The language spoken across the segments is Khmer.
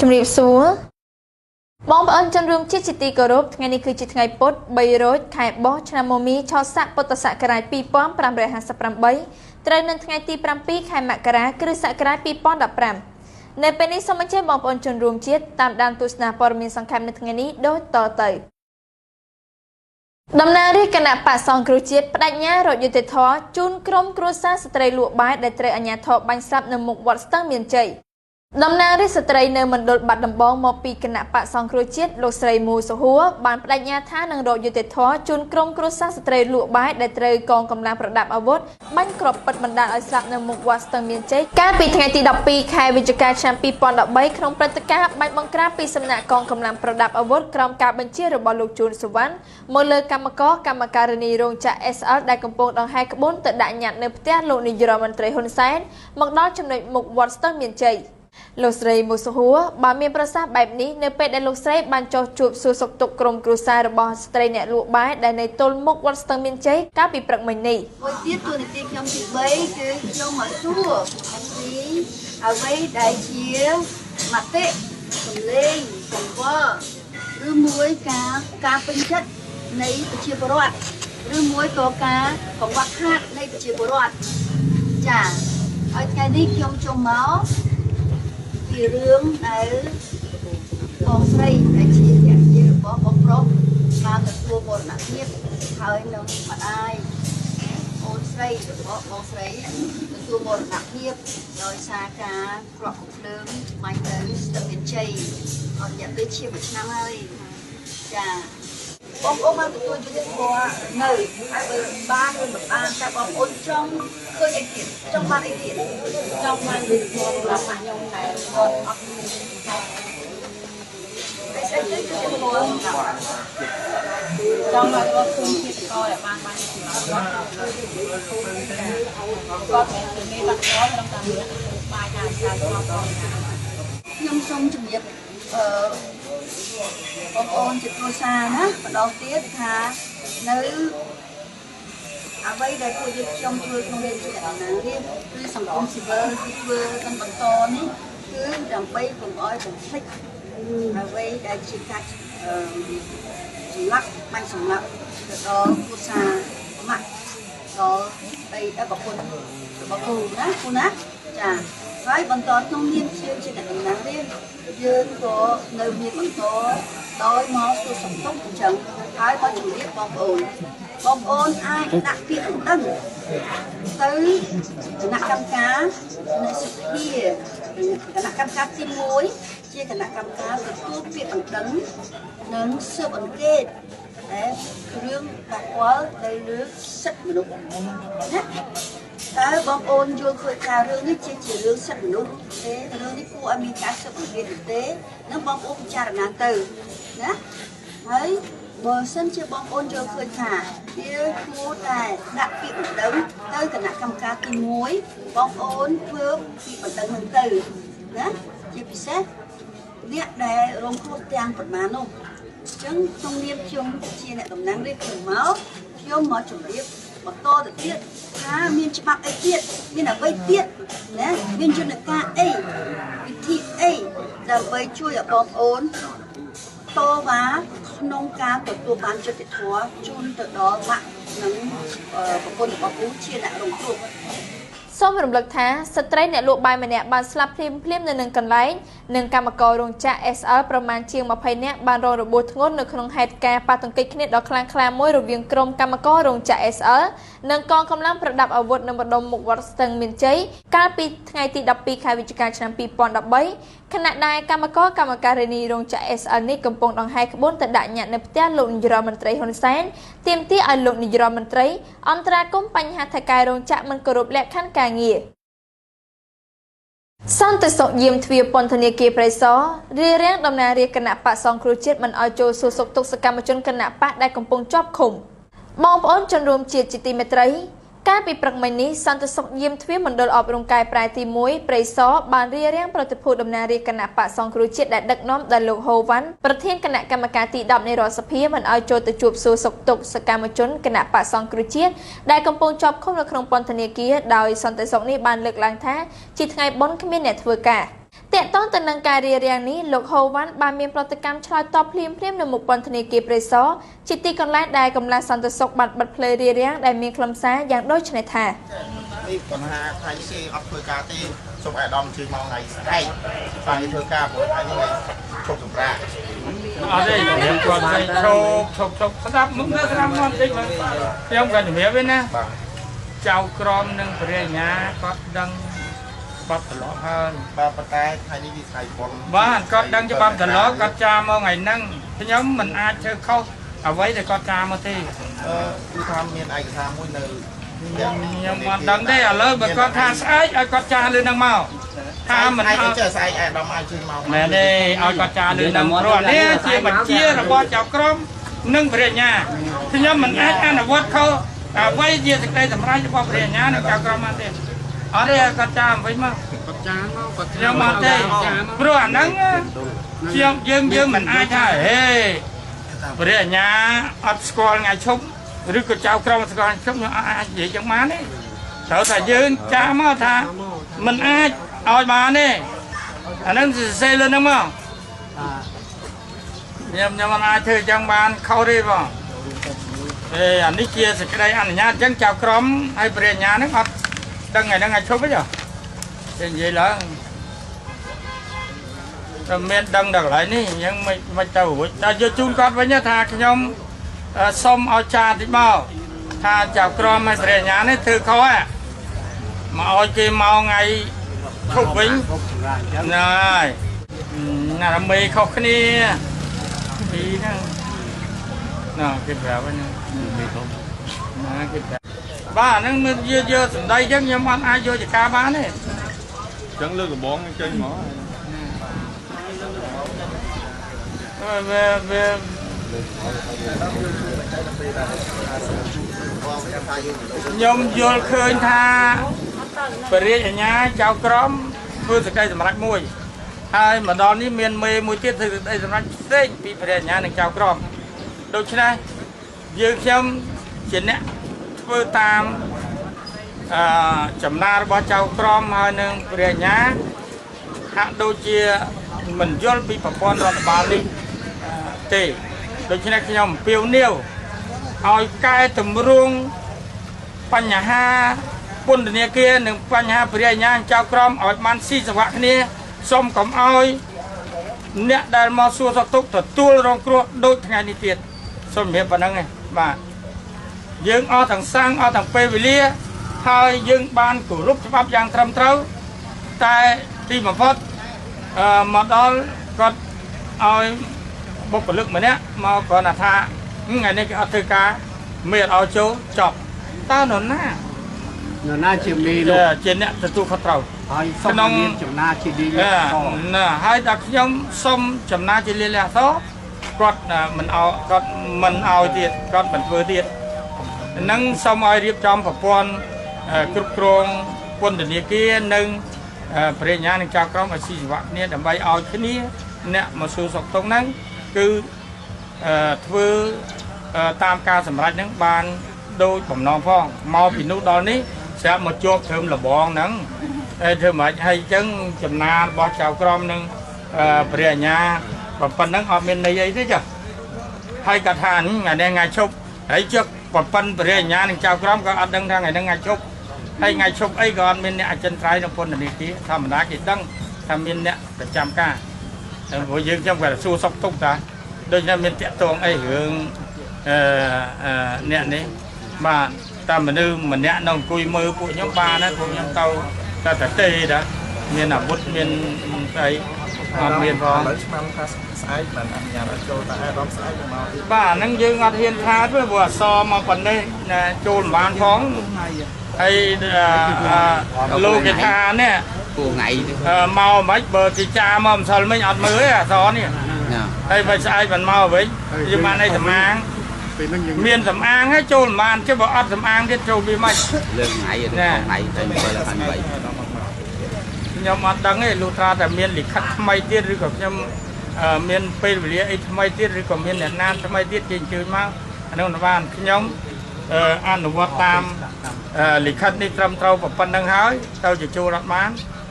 ជំរាបសួរបងប្អូនជនរួមជាតិជាទីគោរពថ្ងៃនេះគឺជាថ្ងៃពុធ3រោចខែបោះឆ្នាំមមីឆស័កពុទ្ធសករាជ2558ត្រូវនៅថ្ងៃទី7ខែមករាគ្រិស្តសករាជ2015នៅពេលនេះសូមអញ្ជើញបងប្អូនជនរួមជាតិតាមដានទស្សនាព័ត៌មានសង្ខេបនៅថ្ងៃនេះដូចតទៅតំណាងរាស្ត្រគណៈបក្សសង្គ្រោះជាតិបដិញ្ញារកយុត្តិធម៌ជូនក្រុមគ្រួសារស្ត្រីលក់បាយដែលត្រូវអាជ្ញាធរបាញ់ស្លាប់នៅមុខវត្តស្ទឹងមានជ័យតំណាងរាស្ត្រស្ត្រីនៅមណ្ឌលបាត់ដំបងមកពីគណៈបក្សសង្គ្រោះជាតិលោកស្រីមូសុហួរបានបដិញ្ញាថានឹងរកយុត្តិធម៌ជូនក្រុមគ្រួសារស្ត្រីលក់បាយដែលត្រូវកងកម្លាំងប្រដាប់អាវុធបាញ់គ្រាប់ពិតបណ្ដាលឲ្យស្លាប់នៅមុខវត្តស្ទឹងមានជ័យកាលពីថ្ងៃទី12ខែវិច្ឆិកាឆ្នាំ2013ក្នុងព្រឹត្តិការណ៍បាញ់បង្ក្រាបពីសំណាក់កងកម្លាំងប្រដាប់អាវុធក្រោមការបញ្ជារបស់លោកជួនសុវណ្ណមកលើកម្មករកម្មការិនីរោងចក្រ SL ដែលកំពុងដង្ហែក្បួនទៅដាក់ញត្តិនៅផ្ទះលោកនាយរដ្ឋមន្ត្រីហ៊ុនសែនមកដល់ចំណុចមុខវត្តស្ទឹងមានជ័យលោកស្រីមូសុហួរបានមានប្រសាសន៍បែបនេះនៅពេលដែលលោកស្រីបានចុះជួបសួរសុខទុក្ខក្រុមគ្រួសាររបស់ស្ត្រីអ្នកលក់បាយដែលនៅទល់មុខវត្តស្ទឹងមានជ័យកាលពីព្រឹកមិញនេះមួយទៀតតួនាទីខ្ញុំទី3គឺខ្ញុំមកសួរអំពីអ្វីដែលជាមតិសម្លេងកង្វល់ឬមួយការពេញចិត្តនៃប្រជាពលរដ្ឋឬមួយក៏ការកង្វះខាតនៃប្រជាពលរដ្ឋចាហើយថ្ងៃនេះខ្ញុំចង់មកពីរឿងដែលបងស្រីដែលជាភរិយារបស់បងប្រុសបានទទួលមរណភាពហើយនឹងម្ដាយអូនស្រីរបស់បងស្រីទទួលមរណភាពដោយសារការគ្រាប់ភ្លើងបាញ់ទៅស្ទឹងមានជ័យអស់រយៈពេលជាមួយឆ្នាំហើយចាបងប្អូនបានទទួលយុត្តិធម៌នៅហើយបើបានឬមិនបានតែបងប្អូនចង់ឃើញអីទៀតចង់បានអីទៀតចង់បានយុត្តិធម៌សម្រាប់ម៉ាក់ខ្ញុំតែគាត់អត់មានតែស្អីទៅយុត្តិធម៌សម្រាប់ចង់ឲ្យគាត់ឃើញជាតិកឲ្យបានបានសម្រាប់គាត់គាត់មិនជាមេបាក់កត្រឹមតែមានបាយណាស្រាប់គាត់ខ្ញុំសូមជម្រាបបងប្អូនជាគ្រួសារណាម្ដងទៀតថានៅអ្វីដែលពួកយើងខ្ញុំធ្វើក្នុងនាមជាតំណាងរាស្ត្រឬសង្គមស៊ីវិលគឺធ្វើกันបន្តនេះគឺដើម្បីកុំឲ្យបំភ្លេចអ្វីដែលជាការសម្លាប់បាញ់សម្លាប់ទៅដល់គ្រួសារម៉ាក់ដល់ដីដល់ប្រពន្ធរបស់គូណាគូណាចាហើយបន្តក្នុងនាមជាអ្នកតំណាងរាស្ត្រយើងក៏នៅមានបន្តដោយមកសួរសុខទុក្ខអញ្ចឹងហើយមកជម្រាបបងប្អូនបងប្អូនអាចដាក់ពាក្យបណ្ដឹងទៅគណៈកម្មការនៃសភាគណៈកម្មការទី1ជាគណៈកម្មការទទួលពាក្យបណ្ដឹងនិងស៊ើបអង្កេតដែលរឿងប៉ះពាល់ទៅលើសិទ្ធិមនុស្សណាតើបងប្អូនយល់ឃើញថារឿងនេះជារឿងសិទ្ធិមនុស្សទេរឿងនេះគួរឲ្យមានការស៊ើបអង្កេតឬទេនឹងបងប្អូនពិចារណាទៅណាហើយបើសិនជាបងប្អូនយល់ឃើញថាវាគួរតែដាក់ពាក្យបណ្ដឹងទៅគណៈកម្មការទី1បងប្អូនធ្វើពាក្យបណ្ដឹងនឹងទៅណាជាពិសេសអ្នកដែលរងគ្រោះទាំងប៉ុន្មាននោះអញ្ចឹងក្នុងនាមខ្ញុំជាអ្នកតំណាងរាស្ត្រខ្ញុំមកជម្រាបបន្តទៅទៀតថាមានច្បាប់អីទៀតមានអ្វីទៀតណាមានយន្តការអីវិធីអីដើម្បីជួយឲ្យបងប្អូនតវ៉ាក្នុងការទទួលបានយុត្តិធម៌ជូនទៅដល់ម៉ាក់និងប្រពន្ធរបស់ពូជាអ្នករងគ្រោះសូមរំលឹកថាស្ត្រីអ្នកលក់បាយម្នាក់បានស្លាប់ភ្លាមៗនៅនឹងកន្លែងនិងកម្មកររោងចក្រ SL ប្រមាណជាង20នាក់បានរងរបួសធ្ងន់នៅក្នុងហេតុការណ៍ប៉ះទង្គិចគ្នាដ៏ខ្លាំងក្លាមួយរវាងក្រុមកម្មកររោងចក្រ SL និងកងកម្លាំងប្រដាប់អាវុធនៅម្ដុំមុខវត្តស្ទឹងមានជ័យកាលពីថ្ងៃទី12ខែវិច្ឆិកាឆ្នាំ2013ខណៈដែលកម្មករកម្មការិនីរោងចក្រ SL នេះកំពុងដង្ហែក្បួនទៅដាក់ញត្តិនៅផ្ទះលោកនាយរដ្ឋមន្ត្រីហ៊ុនសែនទាមទារឲ្យលោកនាយរដ្ឋមន្ត្រីអន្តរាគមន៍បញ្ហាថៅកែរោងចក្រមិនគោរពលក្ខខណ្ឌការងារសន្តិសុខយាមទ្វារពន្ធនាគារព្រៃសររារាំងតំណាងរាស្ត្រគណៈបក្សសង្គ្រោះជាតិមិនឲ្យចូលសួរសុខទុក្ខសកម្មជនគណៈបក្សដែលកំពុងជាប់ឃុំបងប្អូនជនរួមជាតិជាទីមេត្រីកាលពីព្រឹកមិញនេះសន្តិសុខយាមទ្វារមណ្ឌលអប់រំកែប្រែទី1ព្រៃសរបានរារាំងប្រតិភូតំណាងរាស្ត្រគណៈបក្សសង្គ្រោះជាតិដែលដឹកនាំដោយលោកហូវ៉ាន់ប្រធានគណៈកម្មការទី10នៃរដ្ឋសភាមិនឲ្យចូលទៅជួបសួរសុខទុក្ខសកម្មជនគណៈបក្សសង្គ្រោះជាតិដែលកំពុងជាប់ឃុំនៅក្នុងពន្ធនាគារដោយសន្តិសុខនេះបានលើកឡើងថាជាថ្ងៃបុណ្យគ្មានអ្នកធ្វើការ ទាក់ទងទៅនឹងការរារាំងនេះលោកហូវ៉ាន់បានមានប្រតិកម្មឆ្លើយតបភ្លាមៗនៅមុខពន្ធនាគារព្រៃសរជាទីកន្លែងដែលកម្លាំងសន្តិសុខបានបិទផ្លូវរារាំងដែលមានខ្លឹមសារយ៉ាងដូចនេះថា នេះបញ្ហាថ្ងៃនេះគេអត់ធ្វើការទេសូមអាដាមជួយមកថ្ងៃស្អែកថ្ងៃធ្វើការព្រោះថ្ងៃនេះថ្ងៃឈប់សម្រាក អត់ទេខ្ញុំគាត់ឲ្យឈប់ឈប់ស្ដាប់មុខនៅស្ដាប់មកបន្តិចមកខ្ញុំក៏ជំរាបវិញណាចៅក្រមនិងព្រះអាជ្ញាគាត់ដឹងបាត់ត្រឡប់ហើយ បាទប៉ុន្តែថ្ងៃនេះវាថ្ងៃបុណ្យ បាទគាត់ដឹងច្បាប់ត្រឡប់គាត់ចាមកថ្ងៃហ្នឹងខ្ញុំមិនអាចធ្វើខុសអ្វីដែលគាត់ចាមកទេ គឺថាមានឯកសារមួយនៅ ខ្ញុំអត់ដឹងទេឥឡូវបើគាត់ថាស្អែកឲ្យគាត់ចាលឿនហ្នឹងមកថាមិន ឲ្យចេះស្អែកអាដាមអាចជួយមក មែនទេឲ្យគាត់ចាលឿនហ្នឹងព្រោះនេះជាបញ្ជារបស់ចៅក្រមនិងព្រះអាជ្ញាខ្ញុំមិនអាចអនុវត្តខុសអ្វីជាសេចក្តីសម្រេចរបស់ព្រះអាជ្ញានិងចៅក្រមបានទេអត់ទេគាត់ចាវិញមក គាត់ចាមកគាត់ ខ្ញុំអត់ទេព្រោះអាហ្នឹងខ្ញុំយើងមិនអាចថាហេព្រះអាជ្ញាអត់ស្គាល់ថ្ងៃឈប់ឬក៏ចៅក្រមស្គាល់ឈប់ខ្ញុំអាចនិយាយចឹងបានទេត្រូវតែយើងចាមកថាមិនអាចឲ្យបានទេអាហ្នឹងសរសេរលើហ្នឹងមកខ្ញុំមិនអាចធ្វើចឹងបានខុសទេបងអេអានេះជាសេចក្តីអនុញ្ញាតអញ្ចឹងចៅក្រមហើយព្រះអាជ្ញាហ្នឹងអត់ដឹងថ្ងៃហ្នឹងថ្ងៃឈប់ទេចុះគេនិយាយឡើងតែមានដឹងដល់កន្លែងនេះអញ្ចឹងមិនទៅរួចតែយកជូនគាត់វិញថាខ្ញុំសុំឲ្យចាតិចមកថាចៅក្រមហើយព្រះអាជ្ញានេះធ្វើខុសហ่ะមកឲ្យគេមកថ្ងៃឈប់វិញណាហើយណារមេខុសគ្នាពីហ្នឹងណាគេប្រាប់ហ្នឹងមេខុសណាគេប្រាប់បាទហ្នឹងមានយកសម្ដីអញ្ចឹងខ្ញុំអត់អាចយកចការបានទេ អញ្ចឹងលើកដំបងចេញមក វាវាខ្ញុំយល់ឃើញថាព្រះរាជអាជ្ញាចៅក្រមធ្វើសេចក្តីសម្រេចមួយហើយមកដល់នេះមានមេមួយទៀតធ្វើសេចក្តីសម្រេចផ្សេងពីព្រះអាជ្ញានិងចៅក្រមដូច្នេះយើងខ្ញុំជាអ្នកធ្វើតាមចំណារបស់ចៅក្រមហើយនឹងព្រះអាជ្ញាហាក់ដូចជាមិនយល់ពីប្រព័ន្ធរដ្ឋបាលនេះទេដូច្នេះខ្ញុំអំពាវនាវឲ្យកែតម្រង់បញ្ហាពន្ធនាគារនិងបញ្ហាព្រះអាជ្ញាចៅក្រមឲ្យបានស៊ីសង្វាក់គ្នាសូមកុំឲ្យអ្នកដែលមកសួរសុខទុក្ខទទួលរងគ្រោះដូចថ្ងៃនេះទៀតសូមជម្រាបប៉ុណ្ណឹងឯងបាទយើងអស់ទាំងសាំងអស់ទាំងពេលវេលាហើយយើងបានគោរពច្បាប់យ៉ាងត្រឹមត្រូវតែទីបំផុតមកដល់គាត់ឲ្យបុគ្គលិកម្នាក់មកគ្រាន់តែថាថ្ងៃនេះគេអត់ធ្វើការមេអត់ឲ្យចូលចប់តើនរណាជាមេលោកជាអ្នកទទួលខុសត្រូវ ហើយសូមមានចំណាជាលីលក្ខអក្សរ ណាហើយដល់ខ្ញុំសូមចំណាជាលីលក្ខអក្សរគាត់មិនឲ្យគាត់មិនឲ្យទៀតគាត់មិនធ្វើទៀតនឹងសូមឲ្យរៀបចំប្រព័ន្ធគ្រប់គ្រងពន្ធនាគារនិងព្រះអាជ្ញានិងចៅក្រមឲ្យស៊ីសង្វាក់គ្នាដើម្បីឲ្យគ្នាអ្នកមកសួរសុខទុក្ខហ្នឹងគឺធ្វើតាមការសម្រេចហ្នឹងបានដូចបំណងផងមកពីនោះដល់នេះស្រាប់មកជាប់ត្រឹមលបងហ្នឹងហើយធ្វើម៉េចហើយអញ្ចឹងចំណារបស់ចៅក្រមនិងព្រះអាជ្ញាប៉ុណ្ណឹងអត់មានន័យអីទេចាហើយគាត់ថាថ្ងៃនេះថ្ងៃឈប់ហើយជឹកប្រពន្ធព្រះអាជ្ញានិងចៅក្រមក៏អត់ដឹងថាថ្ងៃហ្នឹងថ្ងៃឈប់ហើយថ្ងៃឈប់អីក៏អត់មានអ្នកអចិន្ត្រៃយ៍នៅពន្ធនាគារធម្មតាគេដឹងថាមានអ្នកប្រចាំការតែព្រោះយើងខ្ញុំគាត់សួរសុខទុក្ខតាដូចថាមានតាក់ទងអីរឿងអ្នកនេះបាទតាមមនុស្សម្នាក់នៅអង្គុយមើលពួកខ្ញុំបានណាពួកខ្ញុំទៅតែតែទេតាមានអាវុធមានស្អីអត់មានផង ឥឡូវឆ្នាំថាស្អែកមិនអនុញ្ញាតឲ្យចូលតែអារម្មណ៍ស្អែកមកទៀត បាទហ្នឹងយើងអត់ហ៊ានថាទេព្រោះអសមកប៉ុណ្ណេះណាចូលមិនបានផងហើយលោកគេថានេះ ពូថ្ងៃ មកមិនបើគេចាមកម្សិលមិញអត់មើលទេអសនេះហើយបើស្អែកមិនមកវិញយើងបានអីសម្អាងមានសម្អាងហើយចូលមិនបានchứបើអត់សម្អាងទៀតចូលវាមិន លើកថ្ងៃថ្ងៃទៅ7 8 ខ្ញុំអត់ដឹងទេលុះត្រាតែមានលិខិតថ្មីទៀតឬក៏ខ្ញុំមានពេលវេលាអីថ្មីទៀតឬក៏មានអ្នកណាថ្មីទៀតគេអញ្ជើញមកអានោះបានខ្ញុំអនុវត្តតាមលិខិតនេះត្រឹមត្រូវប៉ុណ្្នឹងហើយទៅជាចូលអត់បាន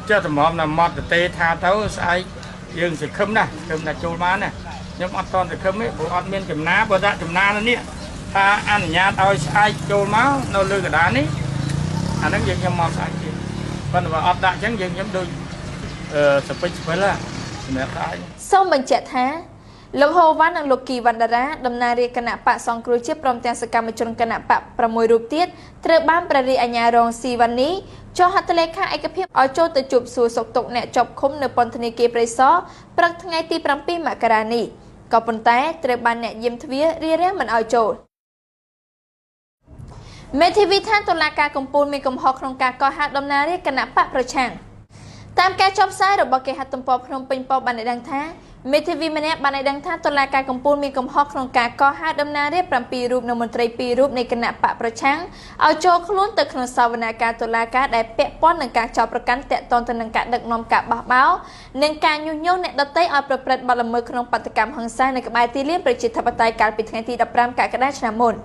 ចុះតម្រាំណាម៉ត់ទៅទេថាទៅស្អែកយើងសង្ឃឹមណាសង្ឃឹមថាចូលបានណាខ្ញុំអត់តន់សង្ឃឹមទេព្រោះអត់មានចំណាបើដាក់ចំណានៅនេះថាអនុញ្ញាតឲ្យស្អែកចូលមកនៅលើកដានេះអាហ្នឹងយើងខ្ញុំមកស្អែកទៀតប៉ុន្តែបើអត់ដាក់អញ្ចឹងយើងខ្ញុំដូចសពេចសពិលសម្រាប់ស្អែកសូមបញ្ជាក់ថាលោកហូវ៉ាន់និងលោកគីវណ្ណរាតំណាងរាជគណៈបកសង្គ្រោះជាតិព្រមទាំងសកម្មជនគណៈបក6រូបទៀតត្រូវបានព្រះរាជអាជ្ញារងស៊ីវ៉ានីចុះហត្ថលេខាឯកភាពឲ្យចូលទៅជួបសួរសុខទុក្ខអ្នកជាប់ឃុំនៅពន្ធនាគារព្រៃសរព្រឹកថ្ងៃទី7មករានេះក៏ប៉ុន្តែត្រូវបានអ្នកយាមទ្វាររារាំងមិនឲ្យចូលមេធាវីថាតុលាការកំពូលមានកំហុសក្នុងការកោះហៅតំណាងរាជគណៈបកប្រឆាំងតាមការចុះផ្សាយរបស់គេហទំព័រភ្នំពេញប៉ុស្តិ៍បានដឹងថាមេធាវីម្នាក់បានឲ្យដឹងថាតុលាការកំពូលមានកំហុសក្នុងការកោះហៅតំណាងរាស្ត្រ7រូបនិងមន្ត្រី2រូបនៃគណៈបកប្រឆាំងឲ្យចូលខ្លួនទៅក្នុងសវនាការតុលាការដែលពាក់ព័ន្ធនឹងការចោទប្រកាន់ទាក់ទងទៅនឹងការដឹកនាំការបះបោរនិងការញុះញង់អ្នកដទៃឲ្យប្រព្រឹត្តបទល្មើសក្នុងបាតុកម្មហិង្សានៅក្បែរទីលានប្រជាធិបតេយ្យកាលពីថ្ងៃទី15កក្កដាឆ្នាំមុន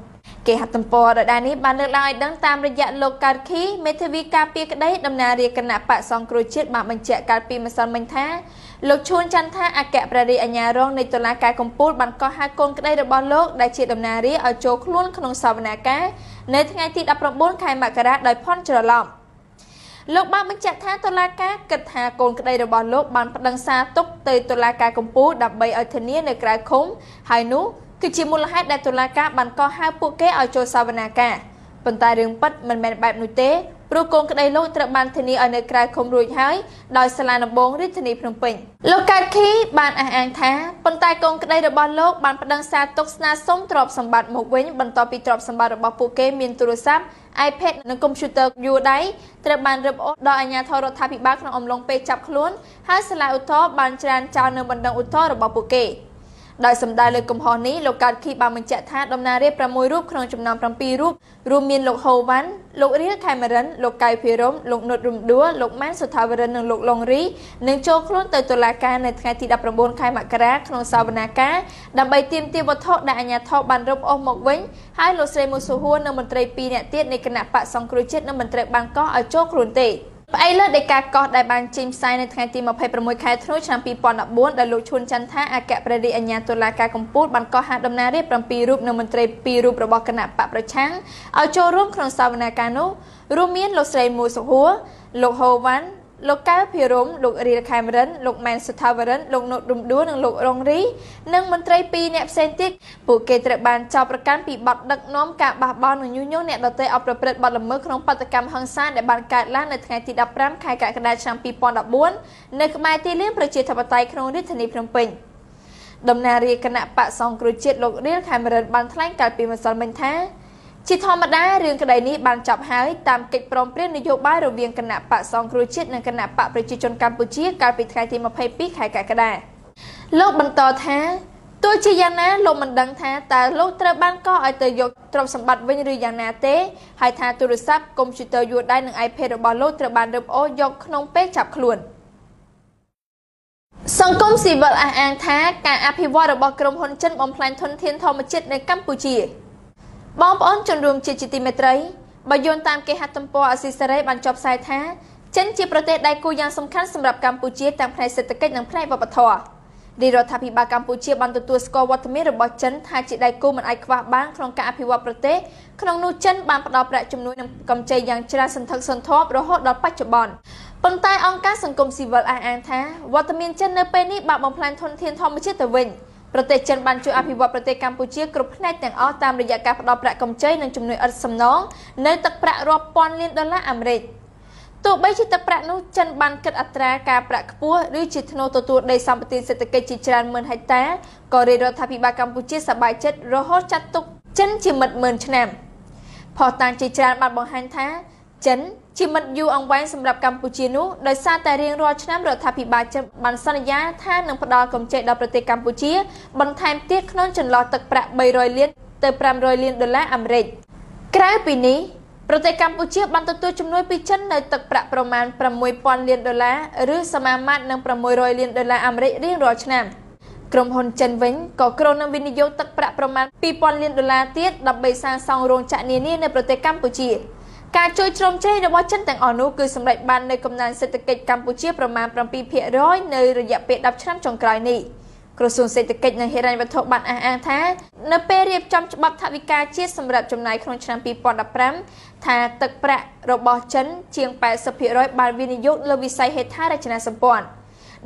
គេហទំព័រដដែលនេះបានលើកឡើងឲ្យដឹងតាមរយៈលោកកើតខីមេធាវីការពារក្តីតំណាងរាជគណៈបកសង្គ្រោះជាតិបានបញ្ជាក់កាលពីម្សិលមិញថាលោកឈួនចន្ទថាអគ្គព្រះរាជអាជ្ញារងនៃតុលាការកំពូលបានកោះហៅកូនក្តីរបស់លោកដែលជាតំណាងរាស្ត្រឲ្យចូលខ្លួនក្នុងសវនាការនៅថ្ងៃទី19ខែមករាដោយភ័ន្តច្រឡំលោកបានបញ្ជាក់ថាតុលាការគិតថាកូនក្តីរបស់លោកបានប្តឹងសារទុកទៅតុលាការកំពូលដើម្បីឲ្យធានានៅក្រៅឃុំហើយនោះគឺជាមូលហេតុដែលតុលាការបានកោះហៅពួកគេឲ្យចូលសវនាការប៉ុន្តែរឿងពិតមិនមែនបែបនោះទេព្រោះកូនក្តីលោកត្រូវបានធានាឲ្យនៅក្រៅឃុំរួចហើយដោយសាលាដំបងរាជធានីភ្នំពេញលោកកើតខីបានអះអាងថាប៉ុន្តែកូនក្តីរបស់លោកបានប្តឹងសារទុកស្នើសុំទ្រព្យសម្បត្តិមកវិញបន្ទាប់ពីទ្រព្យសម្បត្តិរបស់ពួកគេមានទូរស័ព្ទ iPad និងកុំព្យូទ័រយួរដៃត្រូវបានរឹបអូសដោយអាជ្ញាធររដ្ឋាភិបាលក្នុងអំឡុងពេលចាប់ខ្លួនហើយសាលាឧទ្ធរណ៍បានច្រានចោលនៅបណ្ដឹងឧទ្ធរណ៍របស់ពួកគេដោយសម្ដៅលើកំហុសនេះលោកកើតខីបានបញ្ជាក់ថាតំណាងរាស្ត្រ6រូបក្នុងចំណោម7រូបរួមមានលោកហូវ៉ាន់លោករៀលខេមរិនលោកកៅភិរមលោកនុតរំដួលលោកម៉ែនសុថាវរិននិងលោកឡុងរីនឹងចូលខ្លួនទៅតុលាការនៅថ្ងៃទី19ខែមករាក្នុងសវនាការដើម្បីទាមទារវត្ថុដែលអាជ្ញាធរបានរឹបអូសមកវិញហើយលោកស្រីមូសុហួរនិងមន្ត្រី2នាក់ទៀតនៃគណៈបកសង្គ្រោះជាតិនឹងមិនត្រូវបានកោះឲ្យចូលខ្លួនទេផ្អែកលើដីកាកោះដែលបានចេញផ្សាយនៅថ្ងៃទី26ខែធ្នូឆ្នាំ2014ដែលលោកឈួនចន្ទថាអគ្គព្រះរាជអាជ្ញាតុលាការកំពូលបានកោះហៅតំណាងរាស្ត្រ7រូបនិងមន្ត្រី2រូបរបស់គណៈបកប្រឆាំងឲ្យចូលរួមក្នុងសវនាការនោះរួមមានលោកស្រីមូសុហួរលោកហូវ៉ាន់លោកកៅភិរមលោករៀលខេមរិនលោកម៉ែនសុថាវរិនលោកនុតរំដួលនិងលោករងរីនិងមន្ត្រី2នាក់ផ្សេងទៀតពួកគេត្រូវបានចោទប្រកាន់ពីបទដឹកនាំការបះបោរនិងញុះញង់អ្នកដទៃឲ្យប្រព្រឹត្តបទល្មើសក្នុងបាតុកម្មហិង្សាដែលបានកើតឡើងនៅថ្ងៃទី15ខែកក្កដាឆ្នាំ2014នៅក្បែរទីលានប្រជាធិបតេយ្យក្នុងរាជធានីភ្នំពេញតំណាងរាជគណៈបកសង្គ្រោះជាតិលោករៀលខេមរិនបានថ្លែងកាលពីម្សិលមិញថាជាធម្មតារឿងក្តីនេះបានចប់ហើយតាមកិច្ចព្រមព្រៀងនយោបាយរវាងគណៈបកសង្គ្រោះជាតិនិងគណៈបកប្រជាជនកម្ពុជាកាលពីថ្ងៃទី22ខែកក្កដាលោកបន្តថាទោះជាយ៉ាងណាលោកមិនដឹងថាតើលោកត្រូវបានកោះឲ្យទៅយកទ្រព្យសម្បត្តិវិញឬយ៉ាងណាទេហើយថាទូរស័ព្ទកុំព្យូទ័រយួរដៃនិង iPad របស់លោកត្រូវបានរឹបអូសយកក្នុងពេលចាប់ខ្លួនសង្គមស៊ីវិលអះអាងថាការអភិវឌ្ឍរបស់ក្រុមហ៊ុនចិនបំផ្លាញធនធានធម្មជាតិនៅកម្ពុជាបងប្អូនជនរួមជាតិជាទីមេត្រីបើយោងតាមគេហទំព័រអាស៊ីសេរីបានចុះផ្សាយថាចិនជាប្រទេសដៃគូយ៉ាងសំខាន់សម្រាប់កម្ពុជាទាំងផ្នែកសេដ្ឋកិច្ចនិងផ្នែកវប្បធម៌រាជរដ្ឋាភិបាលកម្ពុជាបានទទួលស្គាល់វត្តមានរបស់ចិនថាជាដៃគូមិនអាចខ្វះបានក្នុងការអភិវឌ្ឍប្រទេសក្នុងនោះចិនបានផ្ដល់ប្រាក់ជំនួយនិងកម្ចីយ៉ាងច្រើនសន្ធឹកសន្ធាប់រហូតដល់បច្ចុប្បន្នប៉ុន្តែអង្គការសង្គមស៊ីវិលអះអាងថាវត្តមានចិននៅពេលនេះបានបំផ្លាញធនធានធម្មជាតិទៅវិញប្រទេសចិនបានជួយអភិវឌ្ឍប្រទេសកម្ពុជាគ្រប់ផ្នែកទាំងអស់តាមរយៈការផ្ដល់ប្រាក់កម្ចីនិងជំនួយឥតសំណងនៅទឹកប្រាក់រាប់ពាន់លានដុល្លារអាមេរិកទោះបីជាទឹកប្រាក់នោះចិនបានគិតអត្រាការប្រាក់ខ្ពស់ឬជាថ្នូរទទួលដីសម្បត្តិសេដ្ឋកិច្ចជាច្រើនម៉ឺនហិកតាក៏រាជរដ្ឋាភិបាលកម្ពុជាសប្បាយចិត្តរហូតចាត់ទុកចិនជាមិត្តម៉ឺនឆ្នាំភស្តុតាងជាច្រើនបានបង្ហាញថាចិនជាមិត្តយូរអង្វែងសម្រាប់កម្ពុជានោះដោយសារតែរៀងរាល់ឆ្នាំរដ្ឋាភិបាលចិនបានសន្យាថានឹងផ្ដល់កម្ចីដល់ប្រទេសកម្ពុជាបន្ថែមទៀតក្នុងចន្លោះទឹកប្រាក់300លានទៅ500លានដុល្លារអាមេរិកក្រៅពីនេះប្រទេសកម្ពុជាបានទទួលជំនួយពីចិននៅទឹកប្រាក់ប្រមាណ6000លានដុល្លារឬសមាមាត្រនឹង600លានដុល្លារអាមេរិករៀងរាល់ឆ្នាំក្រុមហ៊ុនចិនវិញក៏គ្រោងនឹងវិនិយោគទឹកប្រាក់ប្រមាណ2000លានដុល្លារទៀតដើម្បីសាងសង់រោងចក្រនានានៅប្រទេសកម្ពុជា ការជួយជ្រោមជ្រែងរបស់ចិនទាំងអស់នោះគឺសម្រេចបាននៅកំណើនសេដ្ឋកិច្ចកម្ពុជាប្រមាណ 7% នៅរយៈពេល10ឆ្នាំចុងក្រោយនេះក្រសួងសេដ្ឋកិច្ចនិងហិរញ្ញវត្ថុបានអះអាងថានៅពេលរៀបចំច្បាប់ថវិកាជាតិសម្រាប់ចំណាយក្នុងឆ្នាំ2015ថាទឹកប្រាក់របស់ចិនជាង 80% បានវិនិយោគលើវិស័យហេដ្ឋារចនាសម្ព័ន្ធ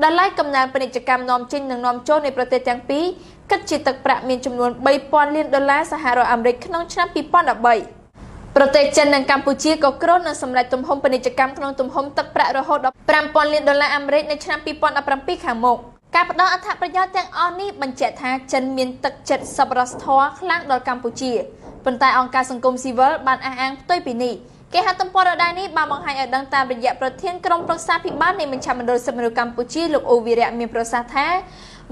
ដោយឡែកកំណើនពាណិជ្ជកម្មនាំចេញនិងនាំចូលនៃប្រទេសទាំងពីរគិតជាទឹកប្រាក់មានចំនួន 3,000 លានដុល្លារសហរដ្ឋអាមេរិកក្នុងឆ្នាំ2013ប្រទេសចិននិងកម្ពុជាក៏គ្រោងនឹងសម្រេចទំហំពាណិជ្ជកម្មក្នុងទំហំទឹកប្រាក់រហូតដល់ 5,000 លានដុល្លារអាមេរិកនៅឆ្នាំ2017ខាងមុខការផ្ដល់អត្ថប្រយោជន៍ទាំងអស់នេះបញ្ជាក់ថាចិនមានទឹកចិត្តសប្បុរសធម៌ខ្លាំងដល់កម្ពុជាប៉ុន្តែអង្គការសង្គមស៊ីវិលបានអះអាងផ្ទុយពីនេះគេហទំព័រដដែលនេះបានបង្ហាញឲ្យដឹងតាមរយៈប្រធានក្រុមប្រឹក្សាភិបាលនៃមជ្ឈមណ្ឌលសិទ្ធិមនុស្សកម្ពុជាលោកអូវីរៈមានប្រសាសន៍ថា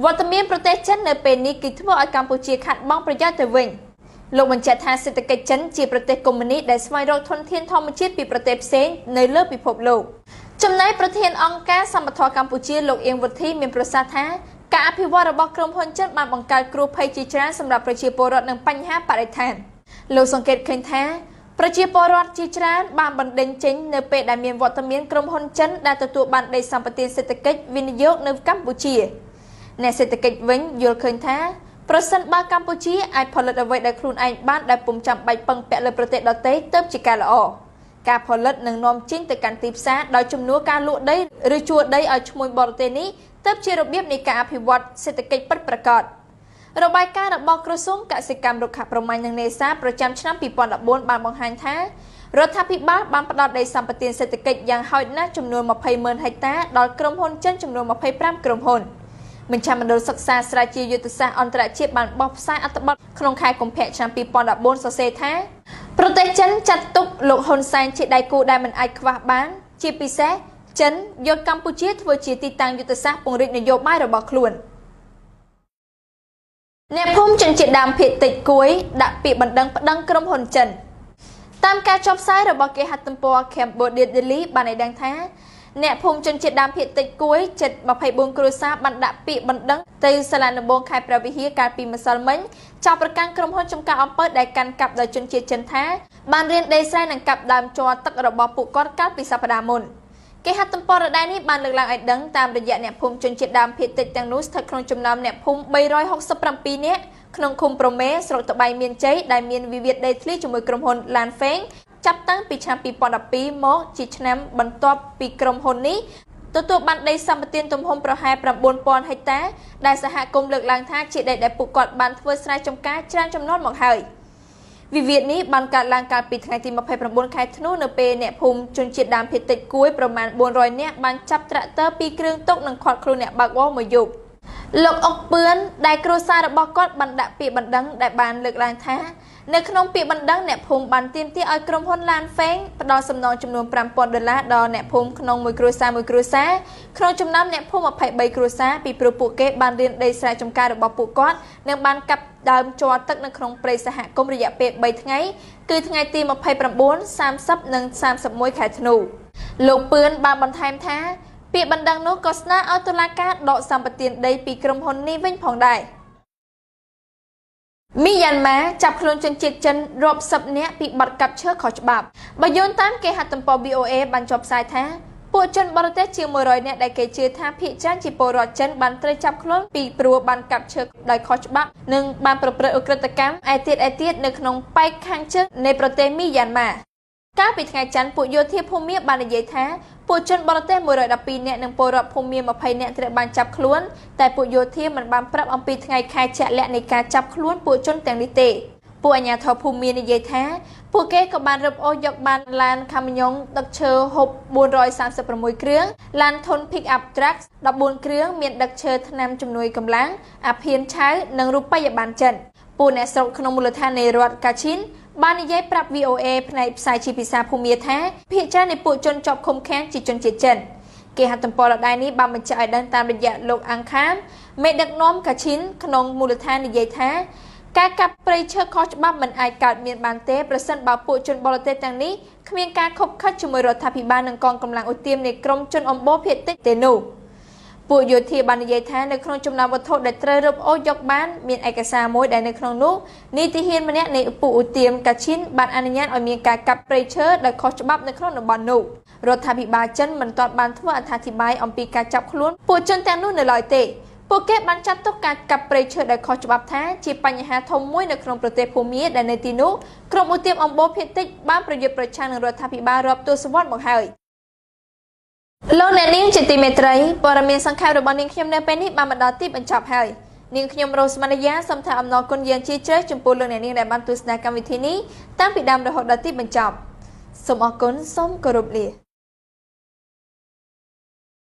វត្តមានប្រទេសចិននៅពេលនេះគឺធ្វើឲ្យកម្ពុជាខាត់បង់ប្រយោជន៍ទៅវិញលោកបញ្ជាក់ថាសេដ្ឋកិច្ចចិនជាប្រទេសកុម្មុយនីសដែលស្វែងរកធនធានធម្មជាតិពីប្រទេសផ្សេងនៅលើពិភពលោកចំណែកប្រធានអង្គការសមធម៌កម្ពុជាលោកអៀងវុធីមានប្រសាសន៍ថាការអភិវឌ្ឍរបស់ក្រុមហ៊ុនចិនបានបង្កើតគ្រោះភ័យជាច្រើនសម្រាប់ប្រជាពលរដ្ឋនិងបញ្ហាបរិស្ថានលោកសង្កេតឃើញថាប្រជាពលរដ្ឋជាច្រើនបានបណ្ដេញចេញនៅពេលដែលមានវត្តមានក្រុមហ៊ុនចិនដែលទទួលបានដីសម្បទានសេដ្ឋកិច្ចវិនិយោគនៅកម្ពុជាអ្នកសេដ្ឋកិច្ចវិញយល់ឃើញថាប្រសិនបើកម្ពុជាអាចផលិតអ្វីដែលខ្លួនឯងបានដែលពុំចាំបាច់ពឹងពាក់លើប្រទេសដទៃទើបជាការល្អការផលិតនិងនាំចេញទៅកាន់ទីផ្សារដោយជំនួសការលក់ដីឬជួលដីឲ្យឈ្មួញបរទេសនេះទើបជារបៀបនៃការអភិវឌ្ឍសេដ្ឋកិច្ចពិតប្រាកដរបាយការណ៍របស់ក្រសួងកសិកម្មរុក្ខាប្រមាញ់និងនេសាទប្រចាំឆ្នាំ2014បានបង្ហាញថារដ្ឋាភិបាលបានផ្ដល់ដីសម្បទានសេដ្ឋកិច្ចយ៉ាងហោចណាស់ចំនួន 20,000 ហិកតាដល់ក្រុមហ៊ុនចិនចំនួន25ក្រុមហ៊ុនមជ្ឈមណ្ឌលសិក្សាស្រាវជ្រាវយុទ្ធសាស្ត្រអន្តរជាតិបានបោះផ្សាយអត្ថបទក្នុងខែកុម្ភៈឆ្នាំ2014សរសេរថាប្រទេសចិនចាត់ទុកលោកហ៊ុនសែនជាដៃគូដែលមិនអាចខ្វះបានជាពិសេសចិនយកកម្ពុជាធ្វើជាទីតាំងយុទ្ធសាស្ត្រពង្រីកនយោបាយរបស់ខ្លួនអ្នកភូមិជនជាតិដើមភាគតិចគួយដាក់ពាក្យបណ្ដឹងប្តឹងក្រុមហ៊ុនចិនតាមការចុះផ្សាយរបស់គេហទំព័រ Cambodia Daily បានឲ្យដឹងថាអ្នកភូមិជនជាតិដើមភាគតិចគួយជិត24គ្រួសារបានដាក់ពាក្យបណ្ដឹងទៅសាលាដំបងខេត្តព្រះវិហារកាលពីម្សិលមិញចោទប្រកាន់ក្រុមហ៊ុនចំការអំពើដែលកាន់កាប់ដោយជនជាតិចិនថាបានរៀនដីស្រែនិងកាប់ដើមជ័រទឹករបស់ពួកគាត់កាលពីសប្តាហ៍មុនគេហទំព័រដដែលនេះបានលើកឡើងឲ្យដឹងតាមរយៈអ្នកភូមិជនជាតិដើមភាគតិចទាំងនោះស្ថិតក្នុងចំណោមអ្នកភូមិ367នាក់ក្នុងឃុំប្រមេស្រុកត្បៃមានជ័យដែលមានវិវាទដីធ្លីជាមួយក្រុមហ៊ុនឡានហ្វេងចាប់តាំងពីឆ្នាំ2012មកជាឆ្នាំបន្ទាប់ពីក្រុមហ៊ុននេះទទួលបានដីសម្បទានទំហំប្រហែល 9,000 ហិកតាដែលសហគមន៍លើកឡើងថាជាដីដែលពួកគាត់បានធ្វើស្រែចម្ការច្រើនចំនួនមកហើយវិវាទនេះបានកើតឡើងកាលពីថ្ងៃទី29ខែធ្នូនៅពេលអ្នកភូមិជនជាតិដើមភាគតិចគួយប្រមាណ400នាក់បានចាប់ត្រាក់ទ័រពីរគ្រឿងទុកនិងឃាត់ខ្លួនអ្នកបើកបរមួយយប់លោកអុកពឿនដែលគ្រួសាររបស់គាត់បានដាក់ពាក្យបណ្ដឹងដែលបានលើកឡើងថានៅក្នុងពាក្យបណ្ដឹងអ្នកភូមិបានទាមទារឲ្យក្រុមហ៊ុនឡានហ្វេងផ្ដល់សំណងចំនួន 5,000 ដុល្លារដល់អ្នកភូមិក្នុងមួយគ្រួសារមួយគ្រួសារក្នុងចំណោមអ្នកភូមិ23គ្រួសារពីព្រោះពួកគេបានរៀនដីស្រែចម្ការរបស់ពួកគាត់និងបានកាប់ដើមជ័រទឹកនៅក្នុងព្រៃសហគមន៍រយៈពេល3ថ្ងៃគឺថ្ងៃទី29 30និង31ខែធ្នូលោកពឿនបានបន្ថែមថាពាក្យបណ្ដឹងនោះក៏ស្នើឲ្យតុលាការដកសម្បទានដីពីក្រុមហ៊ុននេះវិញផងដែរមីយ៉ាន់ម៉ាចាប់ខ្លួនជនជាតិចិនរាប់សិបនាក់ពីបទកាប់ឈើខុសច្បាប់បើយោងតាមគេហទំព័រ VOA បានចុះផ្សាយថាពួកជនបរទេសជាង100នាក់ដែលគេជឿថាភាគច្រើនជាពលរដ្ឋចិនបានត្រូវចាប់ខ្លួនពីព្រោះបានកាប់ឈើដោយខុសច្បាប់និងបានប្រព្រឹត្តឧក្រិដ្ឋកម្មឯទៀតនៅក្នុងប៉ែកខាងជើងនៃប្រទេសមីយ៉ាន់ម៉ាកាលពីថ្ងៃច័ន្ទពួកយោធាភូមិបាននិយាយថាពួកជនបរទេស112នាក់និងពលរដ្ឋភូមិ20នាក់ត្រូវបានចាប់ខ្លួនតែពួកយោធាមិនបានប្រាប់អំពីថ្ងៃខែជាក់លាក់នៃការចាប់ខ្លួនពួកជនទាំងនេះទេពួកអាជ្ញាធរភូមិនិយាយថាពួកគេក៏បានរឹបអូសយកបានឡានកាមីយ៉ុងដឹកឈើហូប436គ្រឿងឡានធុន Pick up Truck 14គ្រឿងមានដឹកឈើថ្នាំជំនួយកម្លាំងអាភៀនឆៅនិងរូបិយប័ណ្ណចិនពួកអ្នកស្រុកក្នុងមូលដ្ឋាននៃរដ្ឋកាឈិនបាននិយាយប្រាប់ VOA ផ្នែកផ្សាយជាភាសាភូមាថាភាគច្រើននៃពួកជនជាប់ឃុំឃាំងជាជនជាតិចិនគេហទំព័រដដែលនេះបានបញ្ជាក់ឲ្យដឹងតាមរយៈលោកអាំងខាមមេដឹកនាំកាឈិនក្នុងមូលដ្ឋាននិយាយថាការកាប់ព្រៃឈើខុសច្បាប់មិនអាចកើតមានបានទេប្រសិនបើពួកជនបរទេសទាំងនេះគ្មានការខົບខិតជាមួយរដ្ឋាភិបាលនិងកងកម្លាំងឧទាមនៃក្រុមជនអម្បូរភាគតិចទេនោះ ពួកយោធាបាននិយាយថានៅក្នុងចំណោមវត្ថុដែលត្រូវរឹបអូសយកបានមានឯកសារមួយដែលនៅក្នុងនោះនីតិហ៊ានម្នាក់នៃពួកឧទាមកាឈិនបានអនុញ្ញាតឲ្យមានការកាប់ព្រៃឈើដោយខុសច្បាប់នៅក្នុងតំបន់នោះរដ្ឋាភិបាលចិនមិនទាន់បានធ្វើអត្ថាធិប្បាយអំពីការចាប់ខ្លួនពួកជនទាំងនោះនៅឡើយទេពួកគេបានចាត់ទុកការកាប់ព្រៃឈើដោយខុសច្បាប់ថាជាបញ្ហាធំមួយនៅក្នុងប្រទេសភូមាដែលនៅទីនោះក្រុមឧទាមអំបូរភាគតិចបានប្រយុទ្ធប្រឆាំងនឹងរដ្ឋាភិបាលរាប់ទសវត្សរ៍មកហើយលោកអ្នកនាងជាទីមេត្រីព័ត៌មានសង្ខេបរបស់នាងខ្ញុំនៅពេលនេះបានមកដល់ទីបញ្ចប់ហើយនាងខ្ញុំរស់សមណយាសូមថ្លែងអំណរគុណយ៉ាងជ្រាលជ្រៅចំពោះលោកអ្នកនាងដែលបានទស្សនាកម្មវិធីនេះតាំងពីដើមរហូតដល់ទីបញ្ចប់សូមអរគុណសូមគោរពលា។